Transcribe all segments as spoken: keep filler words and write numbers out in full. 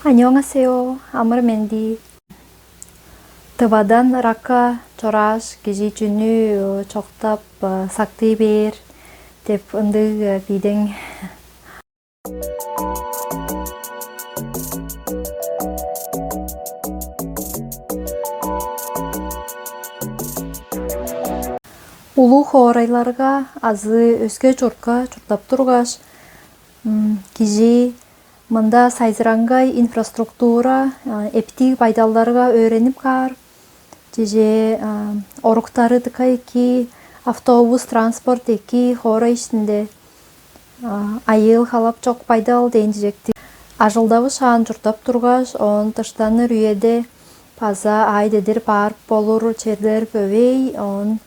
Аньоңа сео, амыр менди. Тывадан ыракка чорааш, кижи чүнү чоктап сактый бээр деп ындыг биидең. Улуг хоорайларга азы өске чуртка чурттап тургаш, кижи мында сайзыраңгай инфраструктура, эптиг байдалдарга өөренип каар. Чеже оруктары дыка эки, автобус, транспорт эки, хоорай иштинде айыыл халап чок байдал дээн чижектиг. Ажылдавыс шаан чурттап тургаш, оон дыштаныр үеде база аай дедир баар болур черлер бөвей, оон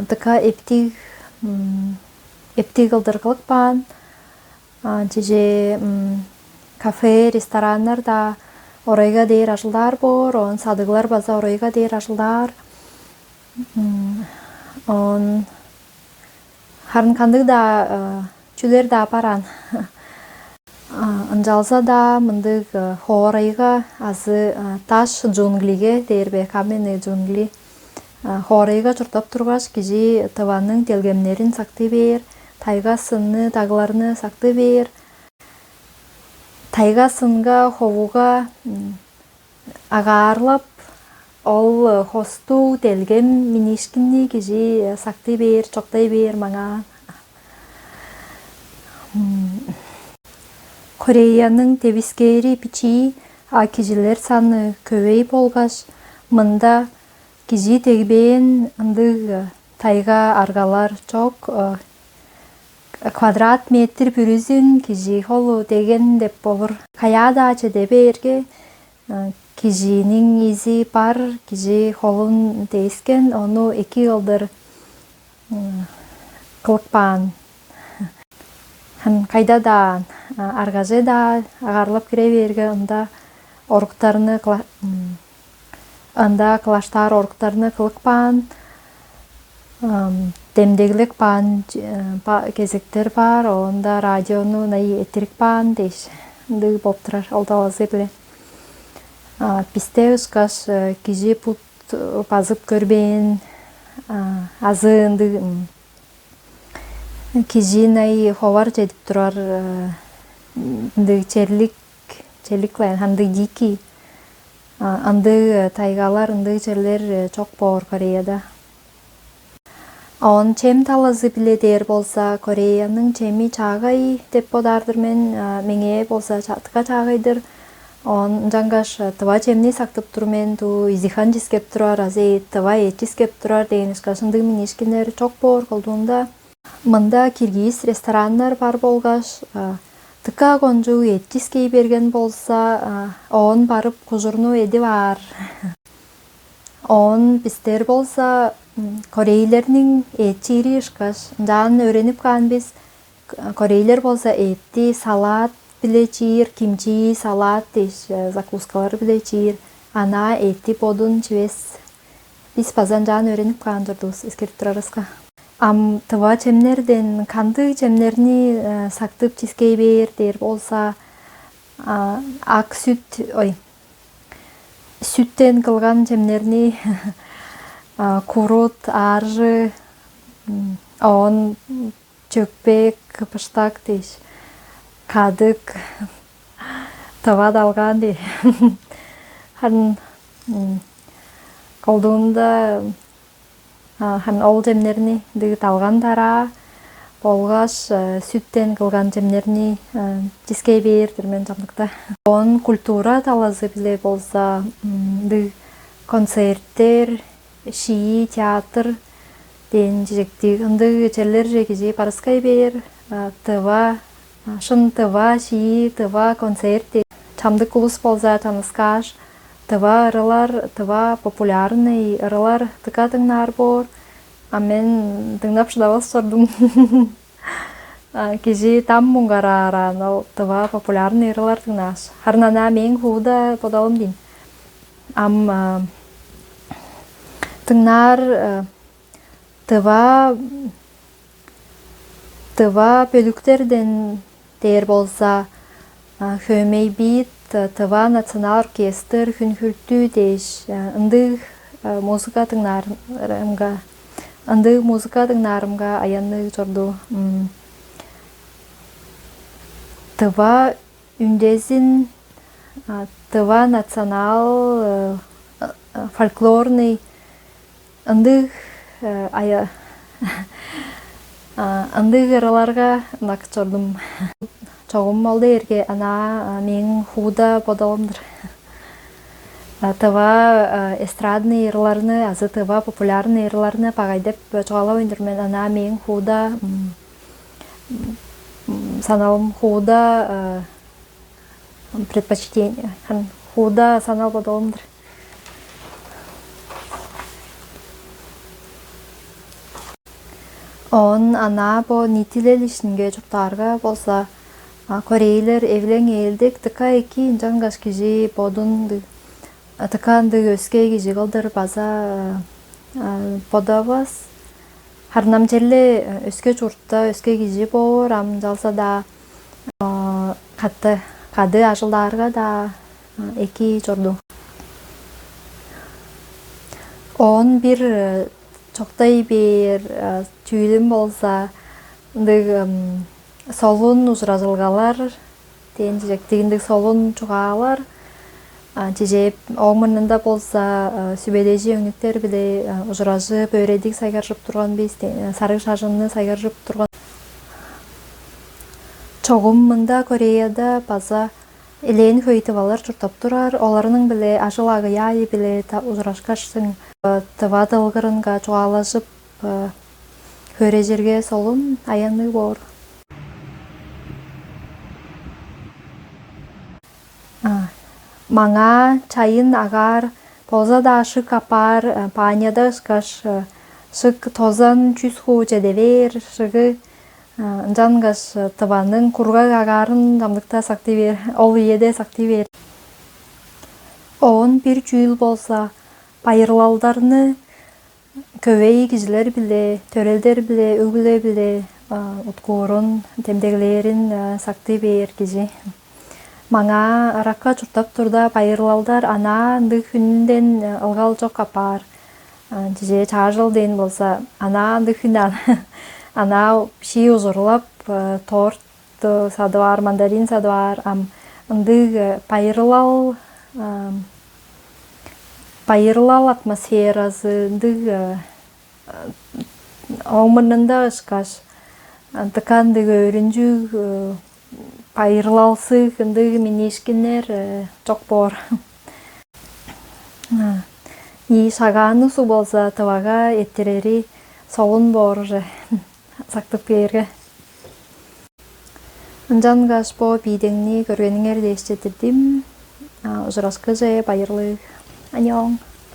дыка эптиг эптиг кылдыр кылып каан. Чеже кафе, рестораннар-даа орайга дээр ажылдаар боор, оон садыглар база орайга дээр ажылдаар. Оон харын кандыг-даа чүлер-даа бараан. Ынчалза-даа мындыг хоорайга азы даш джунглиге дээр бе, каменный джунгли хоорайга чурттап тургаш, кижи тываның делгемнерин сактый бээр, тайга-сынны, дагларны сактый бээр. Тайга-сынга, ховуга агаарлап, ол хостуг делгем миниишкинни кижи сактый бээр, чоктай бээр маңаа. Кореяның девискээри бичии, а кижилер саны көвей болгаш, мында кижи дегбээн ындыг тайга аргалар чок. Квадрат метр бүрүзүн кижи холу деген деп болур. Каяа-даа чеде бээрге, кижиниң изи бар, кижи холун дээскен, ону эки кылдыр кылып каан. Кайда-даа, аргаже-даа агарлап кире бээрге, ында оруктарны, ында кылаштаар оруктарны кылып каан, демдеглеп каан кезектер бар, оонда радиону ынай эрттирип каан дээш, ындыг болуп турар, ол талазы-биле. Бисте ышкаш кижи бут базып көрбээн азы ындыг кижи ынай ховар чедип турар ындыг черлик, черлик-ла ындыг дикий, ындыг тайгалар, ындыг черлер чок боор Кореяда. Оон чем талазы-биле дээр болза, Кореяның чеми чаагай деп бодаар-дыр мен. Меңээ болза, ча- дыка чаагай-дыр. Оон ынчангаш тыва чемни сактып тур мен, туу изиг-хан чискеп турар азы тыва эът чискеп турар дээн ышкаш ындыг миниишкиннер чок боор колдуунда. Мында киргиис рестораннар бар болгаш, дыка кончуг эът чискей берген болза, оон барып кужурну эдип аар. Оон бистер болза корейлерниң эът чиири ышкаш ынчаан өөренип каан бис. Корейлер болза эътти салат-биле чиир, кимчи, салат дээш, закускалар-биле чиир. Ана эътти бодун чивес. Бис база ынчаан өөренип каан турдувус, эскерип турарывыска. Ам тыва чемнерден кандыг чемнерни сактып чискей бээр дээр болза, ак сүт, ой, сүттен кылган чемнерни, курут, ааржы, оон чөкпек, быштак дээш, кадык, тыва далгаан дээш. Харын колдуунда харын ол чемнерни ындыг далган-дараа болгаш сүттен кылган чемнерни чискей бээр-дир мен чамдыкта. Оон культура талазы-биле болза, ындыг концерттер, шии, театр дээн чижектиг ындыг черлерже кижи барыксай бээр. Тыва, шын тыва шии, тыва концерт дээн чамдык улус болза чаныксааш, тыва ырылар, тыва популярный ырылар дыка дыңнаар боор. А мен дыңнап шыдавас чордум. Кижи дам муңгараараан ол тыва популярный ырылар дыңнааш. Харын ана мээң хууда бодалым дейн. Ам дыңнаар тыва тыва бөлүктерден дээр болза, хөөмей бит, Тыва национал оркестр, Хүн-Хүртүү дээш, ындыг музыка дыңнаарымга, ындыг музыка дыңнаарымга аянныг чорду. Тыва үндезин, тыва национал фольклорный ындыг ая ындыг ырыларга ынак чордум. Чогум ол дээрге анаа мээң хууда бодалым-дыр. Тыва эстрадный ырыларны азы тыва популярный ырыларны багай деп чугаалавайн тур мен. Анаа мээң хууда саналым, хууда предпочтение, хууда санал бодалым-дыр. Оон анаа бо ниитилел иштинге чурттаарга болза, корейлер эвилең ээлдек дыка эки, ынчангаш кижи бодун дыка ындыг өске кижи кылдыр база бодавас. Харын ам черле өске чуртта өске кижи боор, ам ынчалза-даа кады кады ажылдаарга-даа эки чорду. Оон бир чоктай бээр чүүлүм болза, ындыг солун ужуражылгалар дээн чижектиг ындыг солун чугаалар. Чижээ, ооң мурнунда болза сүбедежи өңнүктер-биле ужуражып, өөредиг сайгаржып турган бис, сарыг шажынны сайгаржып турган. Чогум мында Кореяда база элээн хөй тывалар чурттап турар. Оларның-биле ажыл-агый аайы-биле ужурашкаштың, тыва дылгырынга чугаалажып, хөөрежирге солун, аянныг боор. Маңаа чайын агаар, болза-даа шык апаар, баняда ышкаш, шык тозан чүс хуу чеде бээр, шыгы. Ынчангаш тываның кургаг агаарын чамдыкта сактый бээр, ол үеде сактый бээр. Оон бир чүүл болза, байырлалдарны көвей кижилер-биле, төрелдер-биле, өг-бүле-биле уткуурун, демдеглээрин сактый бээр кижи. Маңаа ыракка чурттап турда, байырлалдар анаа ындыг хүнүнден ылгал чок апаар. Чижээ, чаажыл дээн болза, анаа ындыг хүн анаа шии ужурлап, торт садып аар, мандарин садып аар, ам ындыг байырлал байырлал атмосферазы ындыг. Ооң мурнунда ышкаш дыка ындыг өөрүнчүг, байырлалсыг ындыг минниишкиннер чок боор. Ии шагааны суг болза, тывага эрттирери солун боор уже, сактып кээрге. Ынчангаш бо биидеңни көргениңер дээш четтирдим. Ужурашкыже, байырлыг. Аниоң.